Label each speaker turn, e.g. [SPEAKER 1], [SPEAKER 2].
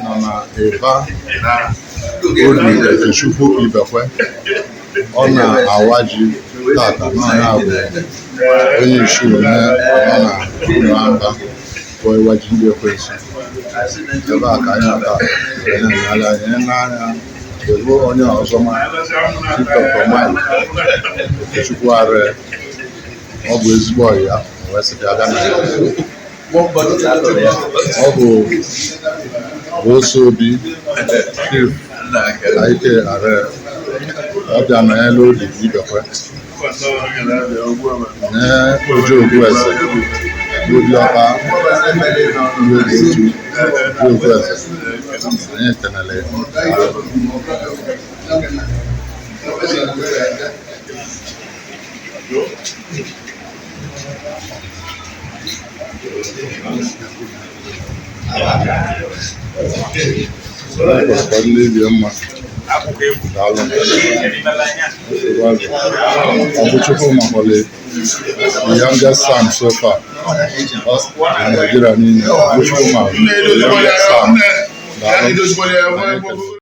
[SPEAKER 1] Nọ na Ịba Obi Okechukwu Ibekwe. Ọ na-awa ji tata na ya bụ onye isi ome nọ na Ụmụamba bụ ịwa ji ndị ekwensu. Ebe a ka anyị nọ taa na-enyere anyị n'anya bụ onye ọzọ ma Chief Dr. Mike Okechukwu Arị. Ọ bụ ezigbo ọyị ya, o wee sị ka ya bịa na ya. Ọ bụ Oso Obi Chief Ike Arị. Ọ bịa nọnyere Obi Ibekwe nye Ojo Ogbueze bụ diọkpa ndị otu Ogbueze. Anyị ekenele ya. Ka ndị dị mma. Daalụ. Ọ bụ Chukwu makwale the youngest son so far na Nigeria niile. Ọ bụ Chukwu ma the youngest son. Daalụ. Anyị ekele.